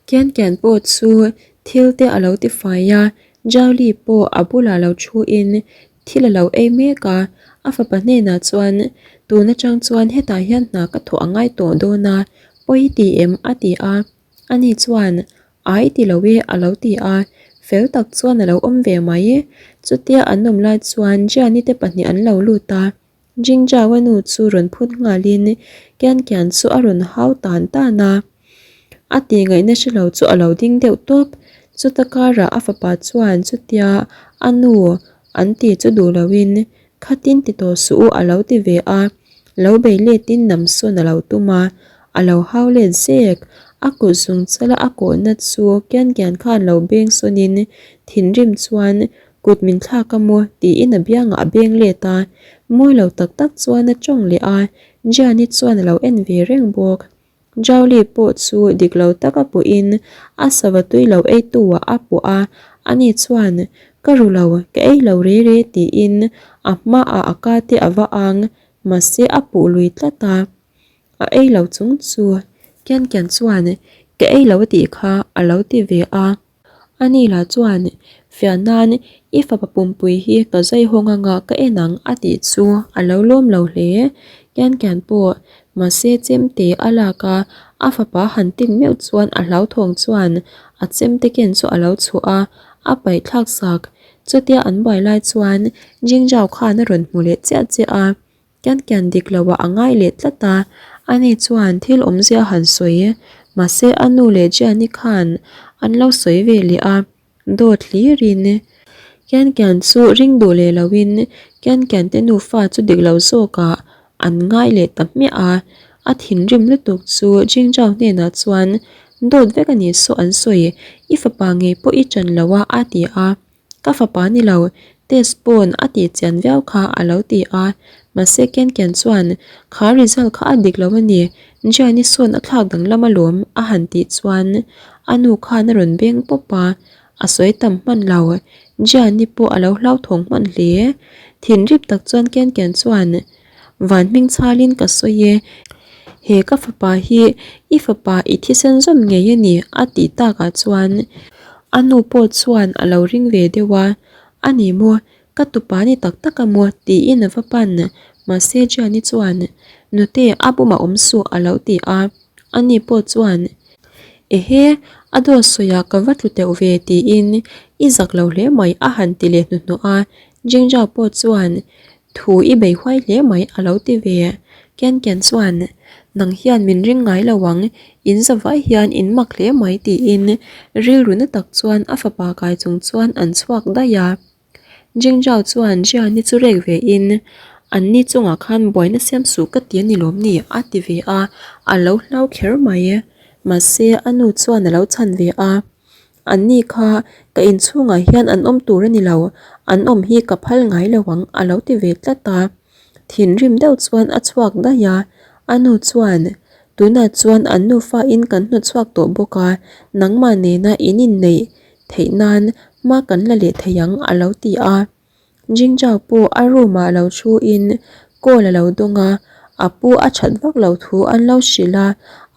Kian Kian pawh chu thil te a lo ti fai a, Jowli pawh a bulah lo thu in thil a lo ei mek a, a fapa hnenah chuan tun atang chuan hetah hian hna ka thawh a ngai tawh dawn a, pawi ti em a ti a, ani chuan ai ti lo e a lo ti a, fel tak chuan a lo awm ve mai. Chutia an awm lai chuan Jiani te pahnih an lo lut a. Jingzhao-a nu chu rawn phut nghalin Kian Kian chu a rawn hau tan tan a, a tih ngaihna hre lo chu a lo ding deuh tawp. Chuta karah a fapa chuan chutia a nu an tih chu duh loin khatin ti tawh suh u a lo ti ve a, lo bei letin nam sawn a lo tum a, a lo hau let zek. A kut zung chala a kawhna chu Kian Kian khan lo beng sawnin thinrim chuan Kut min thlak a maw? tiin a biangah a beng let a, mawi lo tak tak chuan a tawng leh a, Gianni chuan a lo en ve reng bawk. Jowli pawh chu dik lo taka puhin a sava tui lo ei tu ah a puah a, ani chuan, Ka ru lo, ka ei lo re re tiin a hmaah a ka te a va ang, mahse a puh lui tlat a, a ei lo chung chu Kian Kian chuan, Ka ei lo a tih kha a lo ti ve a. Ani lah chuan, Fiah nan i fapa pumpui hi ka zai hawng anga ka en ang a tih chu a lo lawm lo hle. Kian kian pawh mahse chemte a lak a, a fapa han tin meuh chuan a hlauthawng chuan a chemte ken chu a lo chhuah a, a paih thlak sak. Chutia an buai lai chuan Jingjao khan a rawn hmu leh chiah chiah a. Kian kian dik lo ah a ngai leh tlat a, ani chuan thil awmzia a han sawi. Mahse a nu leh Gianni khan an lo sawi ve leh a, dawt hlirin. Kian kian chu ring duh leh loin Kian kian te nufa chu dik lo zawkah an ngai leh ta hmiah a, a thinrim lutuk chu Jingzhao hnenah chuan dawt vek a nih saw an sawi, i fapa ngei pawh i ṭan lo a a ti a. Ka fapa ni lo, test pawn a tih chian viau kha a lo ti a, mahse Ken Ken chuan kha result kha a dik lo a ni, Gianni sawn a thlak danglam alawm a han tih chuan a nu khan a rawn beng pawp a, a sawi tam hman lo, Gianni pawh a lo hlauthawng hman hle. Thinrip tak chuan Ken Ken chuan Van hming chhalin ka sawi e, he ka fapa hi i fapa i thisen zawm ngei a ni a tih takah chuan a nu pawh chuan a lo ring ve deuh a, a ni maw ka tupa ni tak tak a maw tiin a va pan mahse Gianni chuan nute a bumah awm suh a lo ti a, a ni pawh chuan ehe a dawt sawiah ka va tlu teuh ve tiin i zak lo hle mai a han ti leh hnuhnawh a, Jingjao pawh chuan Thu i bei huai hle mai a lo ti ve. Kian Kian chuan, Nang hian min ring ngai lo ang, in zavai hian in mak hle mai tiin rilru na tak chuan a fapa kai chung chuan an chhuak daih a. Jingjao chuan Jiani chu rek ve in, An ni chungah khan buaina siam suh ka ti a ni lawm ni a ti ve a, a lo hlau kher mai. Mahse a nu chuan a lo chhan ve a. An ni kha ka inchhungah hian an awm tur a ni lo, an awm hi ka phal ngai lo ang a lo ti ve tlat a. Thinrim deuh chuan a chhuak daih a, a nu chuan, Tunah chuan an nufa in kan hnawtchhuak tawh bawk a, nangmah nena in inneih theih nan hma kan la leh thei ang a lo ti a. Jingzhao pawh a room ah lo thu in call a lo dawng a, a pu a that vak lo thu an lo hrilh a,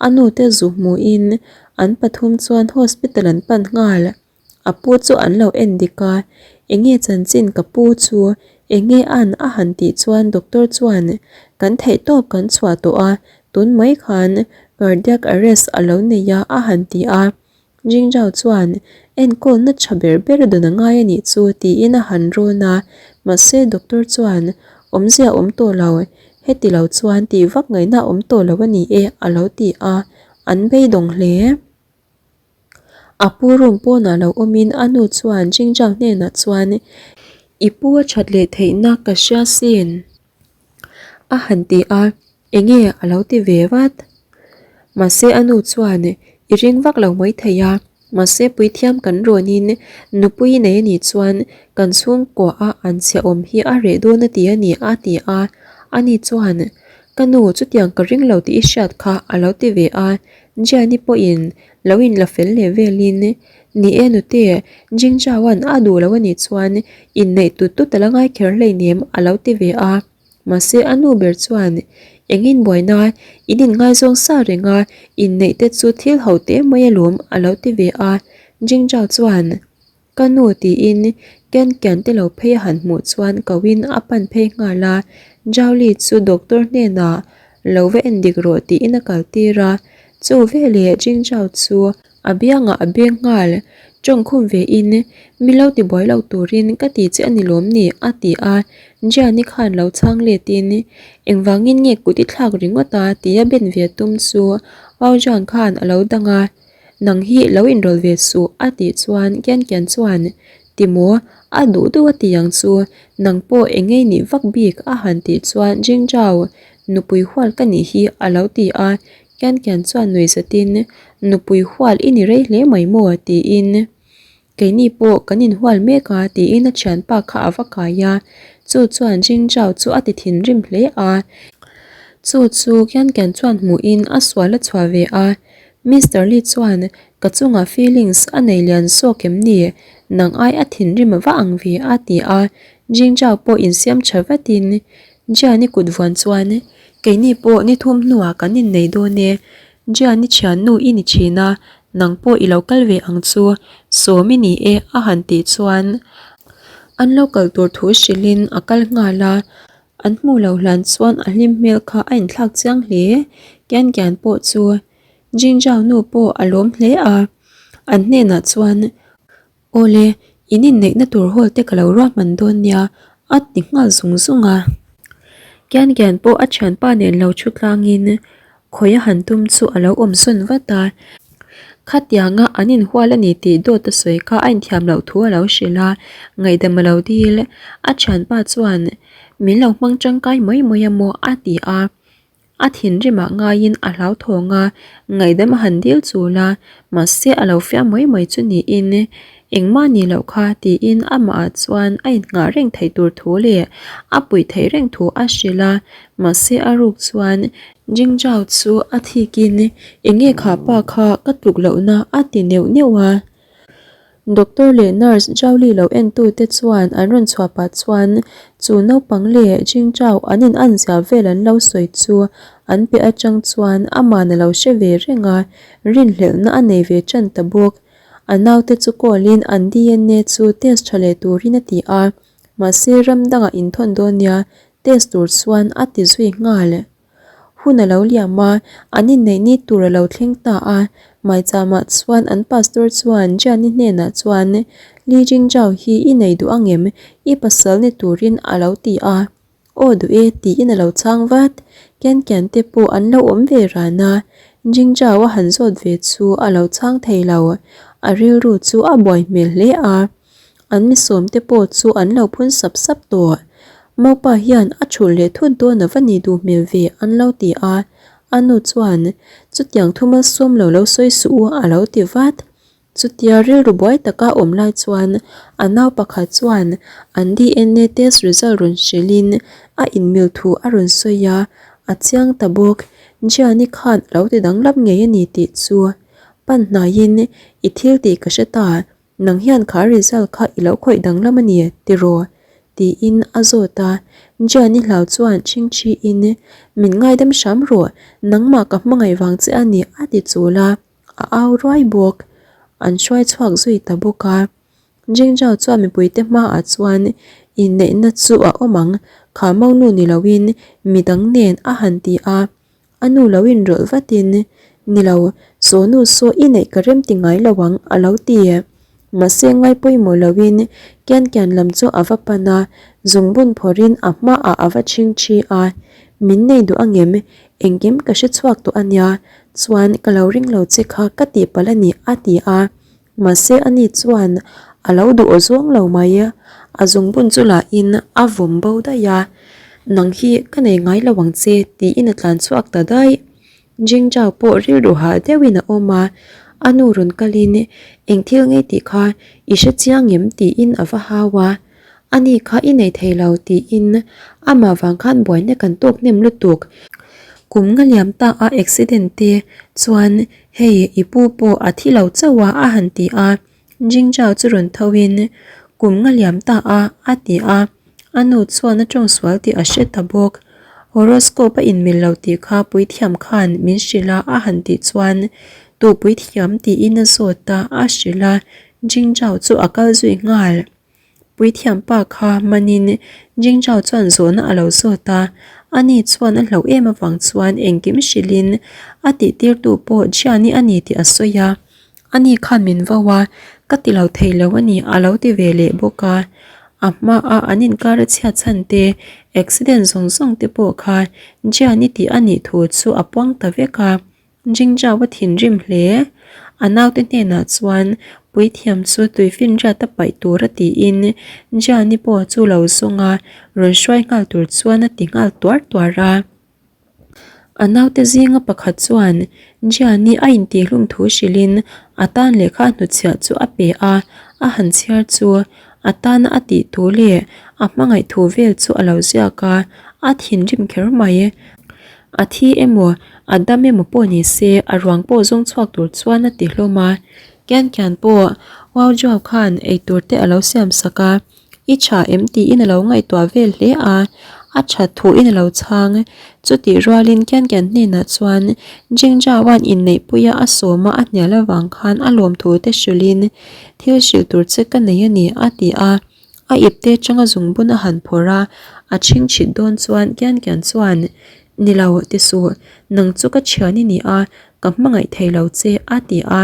a nu te zu hmuh in an pathum chuan hospital an pan nghal, a pu chu an lo en dik a, enge chanchin ka pu chu enge an a han tih chuan doctor chuan kan theih tawp kan chhuah tawh a, tun mai khan cardiac arrest a lo nei a a han ti a. Jingjao chuan enkawlna tha ber ber dawn a ngai a nih chu tiin a han rawn a, mahse doctor chuan awmzia awm tawh lo, heti lo chuan tih vak ngaihna awm tawh lo a ni e a lo ti a, an beidawng hle. A pu room pawnah lo awmin a nu chuan Jingjao hnenah chuan I pu a that leh theihna ka hria sin. A han ti a, enge a lo ti ve vat. Mahse a nu chuan i ring vak lo mai thei a, mahse puithiam kan rawnin nupui nei a nih chuan kan chhungkua a an chhia awm hi a reh dawn a ti a ni a ti a, ani chuan ka nu chutiang ka ring lo tih i hriat kha a lo ti ve a, Gianni pawhin lo inla fel leh velin Ni e nute, Jingzhaoan a duh lo a nih chuan inneih tut tut a la ngai kher hleinem a lo ti ve a. Mahse a nu ber chuan, Eng inbuaina in inngaizawng sa reng a, inneih te chu thil ho teh mai alawm a lo ti ve a. Jingzhao chuan, Ka nu tiin Ken Kian te lo phei a han hmuh chuan koin a pan phei nghal a, Zhaoli chu doctor hnenah lo va en dik rawh tiin a kal tir a. Chu veleh Jingzhao chu A biangah a beng nghal, tawngkhum ve in, Mi lo ti buai lo turin ka ti che a ni lawm ni? a ti a. Gianni khan lo chhang let in, Engvangin nge kut i thlak ringawt a? tia ben ve tum chu Wau Zhang khan a lo dang a, Nang hi lo inrawlh ve suh a tih chuan Kian Kian chuan, Ti maw? A duh duh a ti ang chu, nang pawh engei nih vak bik a han tih chuan Jing Zhao, nupui hual ka nih hi a lo ti a. Kian Kian chuan nui zatin, Nupui hual i ni rei hle mai maw? tiin, Keini pawh kan inhual mek a tiin a thianpa kha a va kai a. Chu chuan Jing Zhao chu a ti thinrim hle a. Chu chu Kian Kian chuan hmuhin a sual a chhuah ve a. Mister Li chuan, Ka chungah feelings a nei lian zawk em ni? Nang ai a thinrim va ang ve a ti a. Jing Zhao pawh insiam tha vatin Jian-i kut vuan chuan, Keini pawh ni thum hnuah kan innei dawn e. Jian-i thiannu i ni thin a, nang pawh i lo kal ve ang chu, sawm i ni e a han tih chuan an lo kal tur thu hrilhin a kal nghal a. An hmuh loh hlan chuan a hlim hmel kha a inthlak chiang hle. Kian Kian pawh chu Jingjao nu pawh a lawm hle a, an hnenah chuan, Awle, in inneihna tur hall te ka lo ruahman dawn nia, a ti nghal zung zung a. Kian Kian pawh a thianpa nen lo thu tlangin khawi a han tum chu a lo awm sawn vat a. Khatianga an inhual a ni tih dawt a sawi kha a inthiam loh thu a lo hrilh a, ngaihdam a lo dil. A thianpa chuan, Min lo hmang tangkai mai mai a maw? a ti a. A thinrimah ngaiin a hlauthawng a, ngaihdam a han dil chul a, mahse a lo fiah mai mai chu niin, Engmah ni loh kha tiin amahah chuan a innghah reng theih tur thu leh a puih theih reng thu a hrilh a, mahse a ruk chuan Jingjao chu a thikin enge kha pa kha ka tluk lohna a ti neuh neuh a. Doctor leh nurse Zhaoli lo entute chuan an rawn chhuah pah chuan chu naupang leh Jingzhao an in an zia vel an lo sawi chu an pe atang chuan aman a lo hre ve reng a, rinhlelhna a nei ve tan ta bawk. A naute chu call in an DNA chu test tha leh turin a ti a, mahse ram dangah inthawn dawn nia test tur chuan a ti zui nghal. Hun a lo liam a, an inneih ni tur a lo thleng ta a. Maichama chuan an pastor chuan Gianni hnenah chuan, Li Jingzhao hi i nei duh angem? I pasal ni turin a lo ti a. Aw duh e tiin a lo chhang vat. Kian Kian te pawh an lo awm ve ran a. Jingzhao a han zawt ve chu a lo chhang thei lo. A rilru chu a buai hmel hle a. An mi sawmte pawh chu an lo phun sap sap tawh. Maupa hian a chhulh leh thut dawn a va nih duh hmel ve an lo ti a. A nu chuan, Chutiang thu malsawm lo lo sawi suh u a lo ti vat. Chutia rilru buai taka awm lai chuan a nau pakhat chuan an DNA test result rawn hrilhin a inmil thu a rawn sawi a, a chiang ta bawk. Gianni khan a lo ti danglam ngei a ni tih chu pan hnaiin i thil tih ka hre ta. Nang hian kha result kha i lo khawih danglam a ni tiraw? tiin a zawt a. Gianni hlau chuan chhingchhiin, Min ngaidam hram rawh, nangmah ka hmangaih vang che a ni a ti chul a, a au ruai bawk. An hruai chhuak zui ta bawk a. Jingjao chuan mipuite hmaah chuan inneihna chu a awm ang, kha monu ni loin midang nen a han ti a. A nu lo inrawlh vatin, Ni lo, saw nu saw i neih ka rem ti ngai lo ang, a lo ti. Mahse ngai pawimawh loin Kian Kian lam chu a va pan a, zungbun phawrhin a hmaah a va chhing thi a. Min nei duh angem? Engkim ka hre chhuak tawh a nia, chuan ka lo ring lo che kha ka tihpalh a ni, a ti a. Mahse ani chuan a lo duh aw zawng lo mai. A zungbun chu lahin a vawm bo daih a, Nang hi ka nei ngai lo ang che tiin a tlan chhuak ta daih. Jingzhao pawh rilru hah deuhin a awm a, a nu rawn kalin eng thil ngei tih kha i hre chiang em tiin a va hau a. Ani kha i nei thei lo tiin amah vang khan buaina kan tawk hnem lutuk. Kum nga liam ta a accident te chuan Hei, i pu pawh a thi lo chauh a a han ti a. Jingjao chu rawn tho in, Kum nga liam ta a, a ti a. A nu chuan a tawng sual tih a hre ta bawk. Horoscope a inmil lo tih kha puithiam khan min hrilh a a han tih chuan tu puithiam tiin a zawt a, a hrilh a, Jingzhao chu a kal zui nghal. Puithiam pa kha manin Jingzhao chuan zawhna a lo zawt a, ani chuan a hlauh em avang chuan engkim hrilhin a tihtirtu pawh Jiani a ni tih a sawi a. Ani khan min vo a, ka ti lo thei lo a ni a lo ti ve leh bawk a. A hmaa an inkar a chhiat chhan te, accident zawng zawng te pawh kha Jiani tih a nih thu chu a puang ta vek a. Jingzhao a thinrim hle. A naute hnenah chuan puithiam chu tuifinriat a paih tur a tiin Jiani pawh chu lo zawng a, rawn hruai nghal tur chuan a ti nghal tuar tuar a. A naute zinga pakhat chuan Gianni a intihlum thu hrilhin a tan lehkha a hnutchhiah chu a pe a, a han chhiar chu a tana a tih thu leh a hmangaih thu vel chu a lo ziak a, a thinrim kher mai. A thi emaw, a dam emaw pawh ni se a ruang pawh zawng chhuak tur chuan a ti hlawm a. Kian kian pawh Wau Joao khan eitur te a lo siam sak a. I tha em tiin a lo ngaihtuah vel hle a, a that thuin a lo chhang. Chutih rualin Kian Kian hnenah chuan Jingzhaoan inneihpuia a sawma a hnial avang khan a lawmthu te hrilhin thil hrilh tur che ka nei a ni a ti a. A ipte atanga zungbun a han phawrh a, a chhingchhit dawn chuan Kian Kian chuan Ni lo ti suh, nang chu ka thian i ni a, ka hmangaih thei lo che a ti a.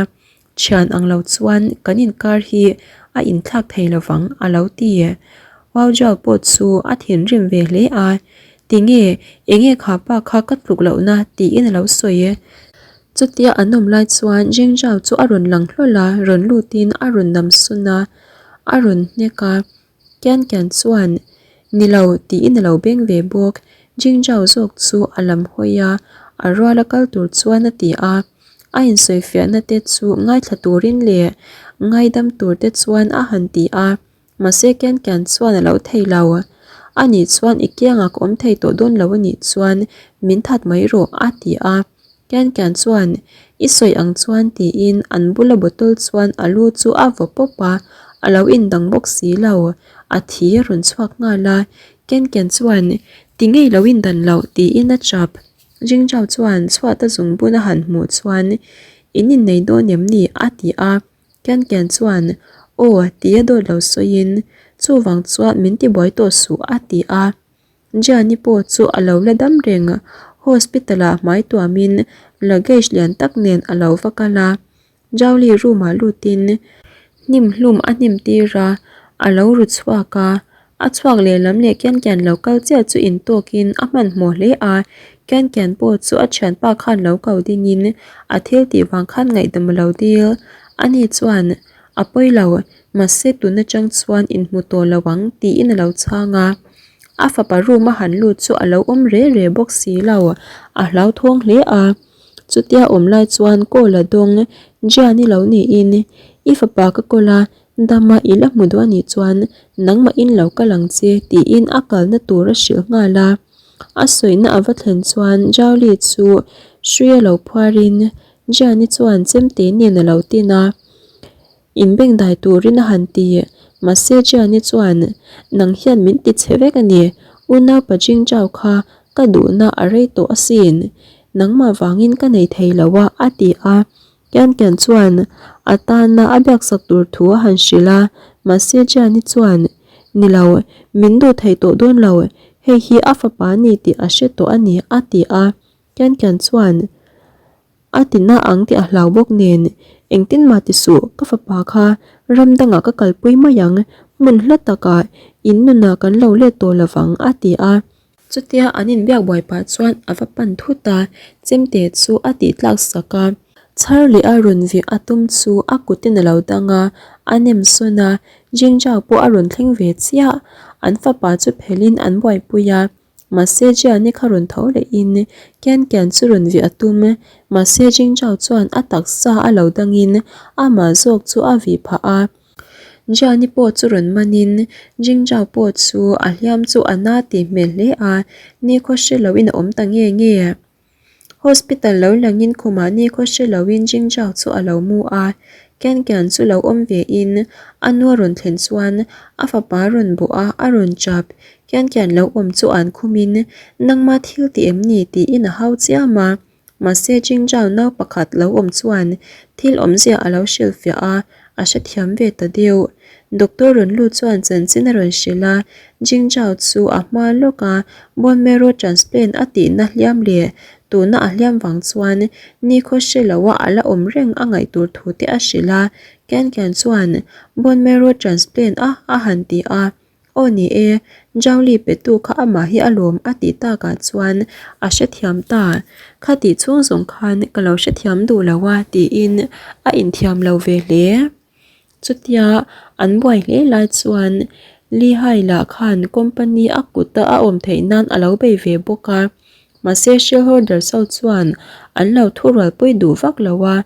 Thian ang lo chuan kan inkar hi a inthlak thei lovang a lo ti. Waujaw pawh chu a thinrim ve hle a, Tinge, enge kha pa kha ka tluk lohna tiin a lo sawi. Chutia an awm lai chuan Jingzhao chu a rawn lang hlawl a, rawn lutin a rawn nam sun a, a rawn hnek a. Kian Kian chuan, Ni lo, tiin a lo beng ve bawk. Jingzhao zawk chu a lam hawi a, a ruala kal tur chuan a ti a. A insawifiahna te chu ngaithla turin leh ngaidam tur te chuan a han ti a, mahse Kian Kian chuan a lo thei lo. Ani chuan i kiangah ka awm thei tawh dawn lo anih chuan min that mai rawh a ti a. Kian Kian chuan i sawi ang chuan tiin an bula bottle chuan a lu chu a vaw pawp a, a lo indang bawk si lo. A thi a rawn chhuak nghal a, Kian Kian chuan ti ngei lo indan loh tiin a chap. Jingzhao chuan chhuat a zungbun a han hmuh chuan, In innei dawn em ni? a ti a. Kian Kian chuan, Aw, tia dawt lo sawiin, Chuvang chuan min tibuai tawh suh, a ti a. Jiani pawh chu a lo la dam reng. Hospital-ah hmai tuamin luggage lian tak nen a lo va kal a. Jowli room ah lutin hnim hlum a hnim tir a, a lo ru chhuak a, a chhuak lehlam leh Kian Kian lo kal chiah chu intawkin a hmanhmawh hle a, Kian Kian pawh chu a thianpa khan lo ko dingin a thil tih vang khan ngaihdam a lo dil. Ani chuan, A pawi lo, mahse tun atang chuan inhmu tawh lo ang tiin a lo chhang a. A fapa room a han lut chu a lo awm re re bawk si lo, a hlauthawng hle a. Chutia awm lai chuan call a dawng, Jian-i lo niin, I fapa ka call a, dama i la hmu duh anih chuan nangmahin lo kal ang che tiin a kalna tur a hrilh nghal a. A sawina a va thlen chuan Zhaoli chu hrui a lo phuarin Jian-i chuan chemte nen a lo tin a. Inbengdai turin a han ti. Mahse Jiani chuan, Nang hian min ti chhe vek a ni. Unaupa Jingzhao kha ka duhna a rei tawh asin. Nangmah vangin ka nei thei lo a, a ti a. Kian Kian chuan a tana a biaksak tur thu a han hrilh a. Mahse Jiani chuan, Ni lo, min duh thei tawh dawn lo. Hei hi a fapa a ni tih a hre tawh a ni, a ti a. Kian Kian chuan, A ti na ang tih a hlau bawk nen, Engtin mah ti suh, ka fapa kha ram dangah ka kalpui mai ang, hmun hla takah in nunah kan lo let tawh lo vang, a ti a. Chutia an inbiak buai pah chuan a va pan thut a, chemte chu a tih tlak sak a. Chhar leh a rawn vih a tum chu a kutin a lo dang a, a nem sawn a, Jingzhao pawh a rawn thleng ve chiah. An fapa chu phelhin an buaipui a. Mahse Jiani kha rawn tho lehin Kian Kian chu rawn vih a tum. Mahse Jingzhao chuan a taksa a lo dangin amah zawk chu a vih phah a. Jiani pawh chu rawn manin Jingzhao pawh chu a hliam chu a na tih hmel hle a, nikhaw hre loin a awm ta nge nge. Hospital lo langin khumah nikhaw hre loin Jingzhao chu a lo mu a, Kian Kian chu lo awm vein a nu a rawn thlen chuan a fapa a rawn bawh a, a rawn chap. Kian Kian lo awm chu an khumin, Nangma thil ti em ni? tiin a hau chiam a. Mahse Jingzhao nau pakhat lo awm chuan thil awmzia a lo hrilhfiah a, a hrethiam ve ta deuh. Doctor rawn lut chuan chanchin a rawn hrilh a, Jingzhao chu a hma lawk a, bone marrow transplant a tihna hliam leh tuna a hliam vang chuan nikhaw hre loa a la awm reng a ngaih tur thu te a hrilh a, Kian Kian chuan bone marrow transplant a a han ti a. Aw ni e, Jowli petu kha amah hi a lawm a tih takah chuan a hrethiam ta. Khatih chhung zawng khan ka lo hrethiam duh lo a tiin a inthiam lo ve hle. Chutia an buai hle lai chuan Lehigh lah khan company a kuta a awm theih nan a lo bei ve bawk a. Mahse shareholders ho chuan an lo thurualpui duh vak lo a,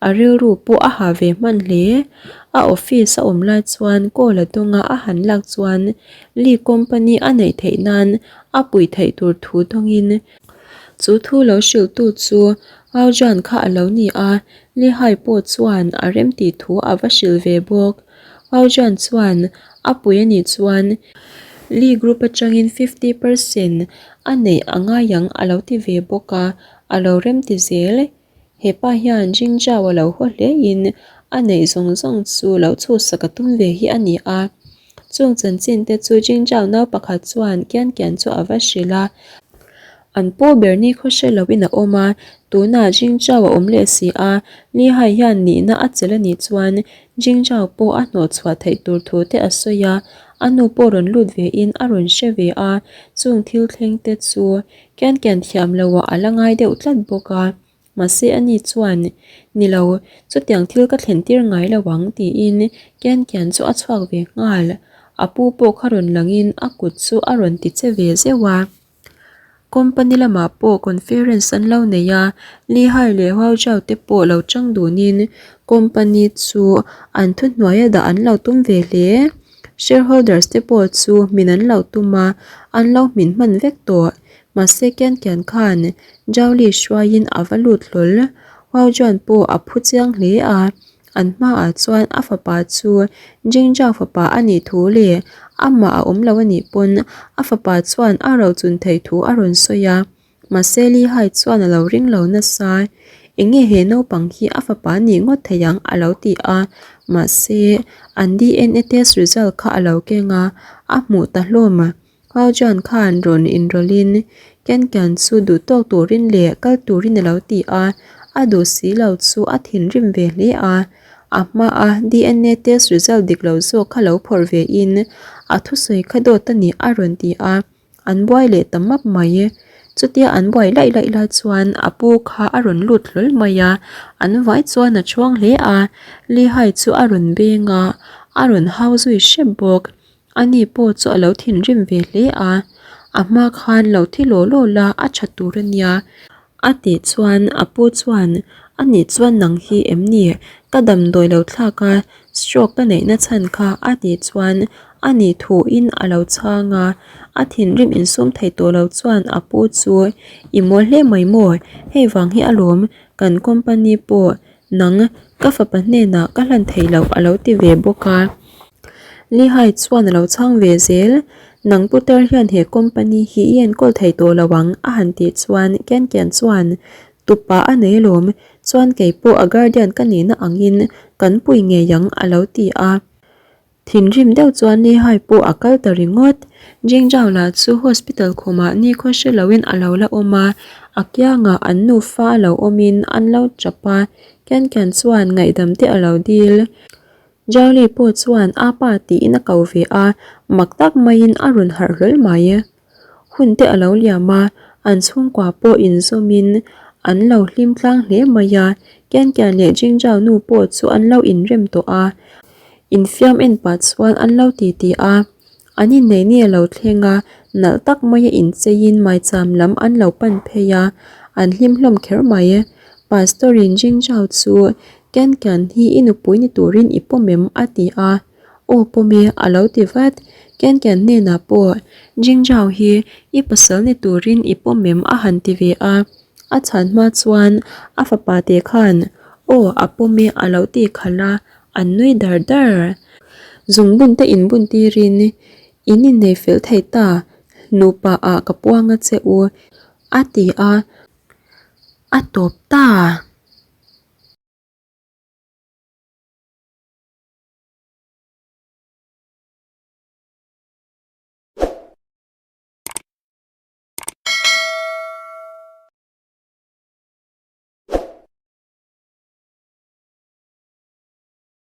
a rilru pawh a ha ve hman hle. A office a awm lai chuan call a dawng a, a han lak chuan Lee company a neih theih nan a puih theih tur thu dawngin chu thu lo hrilhtu chu Hao Jian kha a lo ni a, Lehigh pawh chuan a remtih thu a va hrilh ve bawk. Hao Jian chuan a pui a nih chuan Lee Group atangin 50% a neih a ngai ang a lo ti ve bawk a, a lo rem ti zel. He pa hian Jingzhao a lo haw hlein a neih zawng zawng chu lo chhuhsak a tum ve hi a ni a. Chung chanchin te chu Jingzhao nau pakhat chuan Kian Kian chu a va hrilh a. An pu ber ni khaw hre loin a awm a, tunah Jingzhao a awm leh si a, Lihai hian nihna a chelh a nih chuan Jingzhao pawh a hnawhchhuah theih tur thu te a sawi a, a nu pawh rawn lut ve in a rawn hre ve a, chung thil thleng te chu Kian Kian thiam lo ah a la ngai deuh tlat bawk a, mahse ani chuan, Ni lo, chutiang thil ka thlen tir ngai lo ang tiin Kian Kian chu a chhuak ve nghal, a pu pawh kha rawn lang in a kut chu a rawn ti che ve zeuh a. Company lamah pawh conference an lo nei a, Lehigh leh Huaozhao te pawh lo chang dunin company chu an thuhnuaia dah an lo tum ve hle. Shareholders te pawh chu hmin an lo tum a, an lo hmin hman vek tawh. Mahse Kian Kian khan Zhao Li hruaiin a va lut hlawl. Huaozhuan pawh a phu chiang hle a. An hmaah chuan a fapa chu Jingzhao fapa a nih thu leh amah a awm lo a nih pawn a fapa chuan a rochun theih thu a rawn sawi a. Mahse Li Hai chuan a lo ring lo nasa, Enge he naupang hi a fapa nih ngawt thei ang a lo ti a. Mahse an DNA test result kha a lo keng a, a hmuh ta hlawm. Hao Jian khan rawn inrawlhin Ken Kian chu duh tawk turin leh kal turin a lo ti a, a duh si lo chu a thinrim ve hle a. A hmaa DNA test result dik lo zawk kha lo phawrh ve in a thusawi kha dawt a ni a rawn ti a, an buai leh ta map mai. Chutia an buai laih laih lai chuan a pu kha a rawn lut hlawl mai a, an vai chuan a chhuang hle a, Lehai chu a rawn beng a, a rawn hau zui hrep bawk. Ani pawh chu a lo thinrim ve hle a, a hma khan lo thi law law la a tha tur a nia. A tih chuan a pu chuan, A nih chuan nang hi em ni? Ka damdawi lo thlak a, stroke ka neihna chhan kha a tih chuan a nih thuin a lo chhang a. A thinrim insum thei tawh lo chuan a pu chu, I mawl hle mai maw? Hei vang hi alawm kan company pawh Nang, ka fapa hnenah ka hlan thei loh a lo ti ve bawk a. Lehigh chuan a lo chhang ve zel. Nang putar hian he company hi i enkawl thei tawh lo ang a han tih chuan Ken Ken chuan, Tupa a nei alawm, chuan kei pawh a guardian ka nihna angin kan pui ngei ang a lo ti a. Thinrim deuh chuan Lehigh pawh a kal ta ringawt. Jingzhao lah chu hospital khumah nikhaw hre loin a lo la awm a, a kiangah an nufa a lo awmin an lo tap a, Kian Kian chuan ngaihdam te a lo dil. Zhao Li pawh chuan a pa tiin a ko ve a, mak tak maiin a rawn harh hlawl mai. Hun te a lo liam a, an chhungkua pawh inzawmin an lo hlim tlang hle mai a, Kian Kian leh Jingzhao nu pawh chu an lo inrem tawh a. Infiam en pah chuan an lo ti ti a, an inneih ni a lo thleng a, nalh tak maia incheiin maicham lam an lo pan phei a, an hlim hlawm kher mai. Pastor in Jingzhao chu Kian Kian hi i nupui ni turin i pawm em? a ti a, Aw pawm e a lo ti vat. Kian Kian hnenah pawh Jingzhao hi i pasal ni turin i pawm em? a han ti ve a, a chhan hma chuan a fapa te khan Aw a pawm e a lo ti khalh a, An nui dar dar. Zungbun te inbun tirin in innei fel thei ta. Nupa ah ka puang a che u, a ti a, a tawp ta.